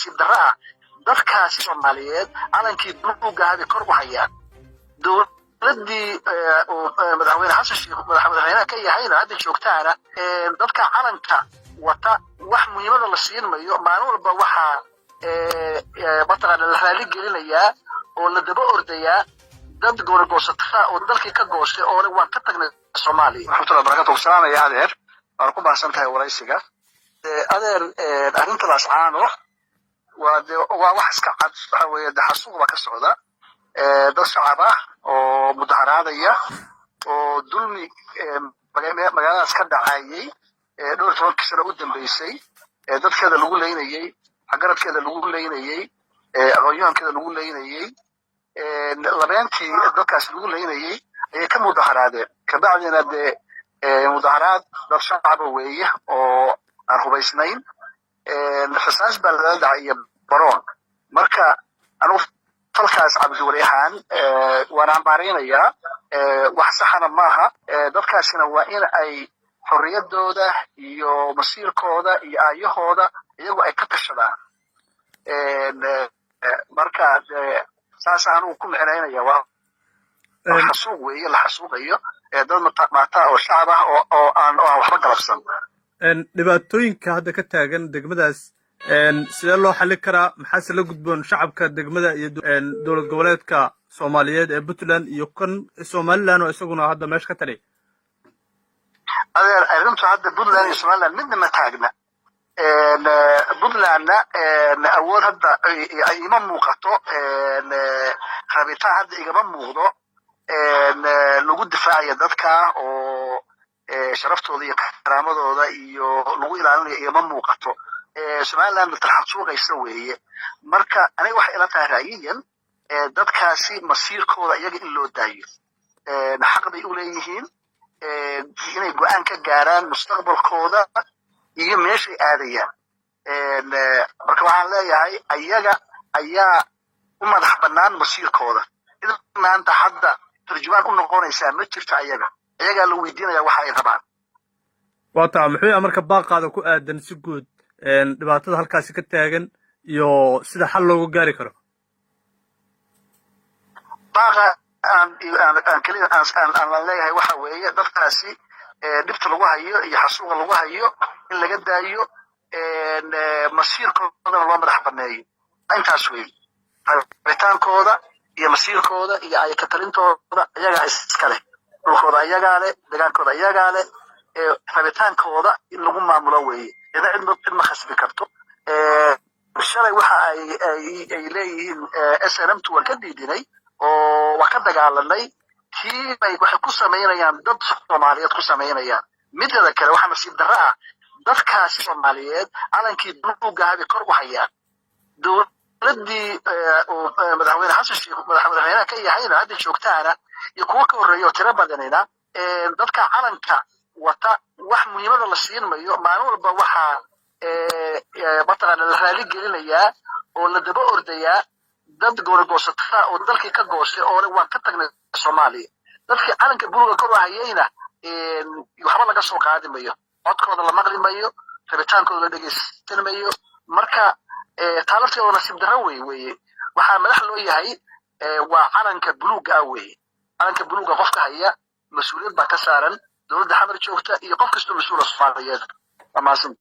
nasiib darro ah, dadkaasi Soomaaliyeed calankii buluugga ahaa bay kor u hayaan. Dowladdii uu Madaxweyne Xasan Sheekh madaxweynaha ka yahayna hadda joogtaana, dadka calanka wata wax muhiimada la siin mayo. Maalin walba waxaa mataqaana la raali gelinayaa oo la daba ordayaa dad goorgoosata oo dalkii ka goostay oo le waan ka tagnay Soomaaliya. Raxmatullahi barakatu. Salaamaya adeer, waan ku baahsan tahay waraysiga. Adeer, arrinta Laascaano waa de waa wax iska cad. Waxa weeye de xasuuq baa ka socda. Dad shacab ah oo mudaharaadaya oo dulmi magaaladaas ka dhacayay dhowr tobankii sano u dambeysay, dadkeeda lagu leynayey, waxgaradkeeda lagu leynayey, aqoon-yahankeeda lagu leynayey, labeentii dadkaas lagu leynayey ayay ka mudaharaadeen. Kabacdina dee mudaharaad dad shacaba weeye oo aan hubaysnayn, rasaas baa lala dhacay iyo baroon. Marka anugu falkaas Cabdiwali ahaan waan cambaaraynayaa, wax saxana maaha. Dadkaasina waa in ay xorriyadooda iyo masiirkooda iyo aayahooda iyagu ay ka tashadaan. Marka saas anugu ku micnaynaya, waa xasuuq weeye la xasuuqayo dad maata oo shacab ah oo aan waxba galabsan. Dhibaatooyinka hadda ka taagan degmadaas sidee loo xallin karaa? Maxaase la gudboon shacabka degmada iyo dowlad goboleedka Soomaaliyeed ee Puntland iyo kan Somaliland oo isaguna hadda meesha ka taliya? Adeer, arrintu hadda Puntland iyo Somaliland midna ma taagna. Puntlandna awood hadda ima muuqato, rabitaan hadda igama muuqdo lagu difaacaya dadka oo sharaftooda iyo karaamadooda iyo lagu ilaalinayo igama muuqato. Somaliland tarxasuuqaysa weeye. Marka aniga waxay ila tahay ra'yiyan, dadkaasi masiirkooda iyaga in loo daayo. Xaq bay u leeyihiin inay go'aan ka gaaraan mustaqbalkooda iyo meeshay aadayaan. Marka waxaan leeyahay ayaga ayaa u madax bannaan masiirkooda. Cid maanta hadda turjumaan u noqonaysaa ma jirto. Ayagaa la weydiinaya waxa ay rabaan. Waa taa. Muxuu yahay marka baaqaada ku aadan si guud dhibaatada halkaasi ka taagan iyo sida xal loogu gaari karo? Baaqa aan keliya aan leeyahay waxa weeye dadkaasi dhibta lagu hayo iyo xasuuqa lagu hayo in laga daayo, masiirkoodana loo madax baneeyo. Intaas weeye. Rabitaankooda iyo masiirkooda iyo ay ka talintooda iyagaa iska leh. Dhulkooda iyagaa leh, degaankooda iyagaa leh, rabitaankooda in lagu maamulo weeye. Cidna cid ma khasbi karto. Shalay waxa ay leeyihiin SNM tu waan ka diidinay oo waan ka dagaalanay, tii bay waxay ku samaynayaan dad Soomaaliyeed ku samaynayaan. Midada kale, waxaa nasiib darro ah, dadkaasi Soomaaliyeed calankii buluugga ahaa bay kor u hayaan. Dowladdii uu Madaxweyne Xasan Sheekh madaxweynaha ka yahayna hadda joogtaana iyo kuwo ka horreeya oo tiro badanina, dadka calanka wata wax muhiimada la siin mayo. Maalin walba waxaa mataqaana la raali gelinayaa oo la daba ordayaa dad goorgoosata oo dalkii ka goostay oo le waan ka tagnay Soomaaliya. Dadkii calanka buluuga kor u hayayna waxba laga soo qaadi mayo, codkooda la maqli mayo, rabitaankooda la dhegeysan mayo. Marka taa lafteeda nasiib darro wey weeye. Waxaa madax loo yahay waa calanka buluugga ah weeye. Calanka buluugga qofka haya mas-uuliyad baa ka saaran dowladda Xamar joogta iyo qof kastoo mas-uula Soomaaliyeed. Waa mahadsan.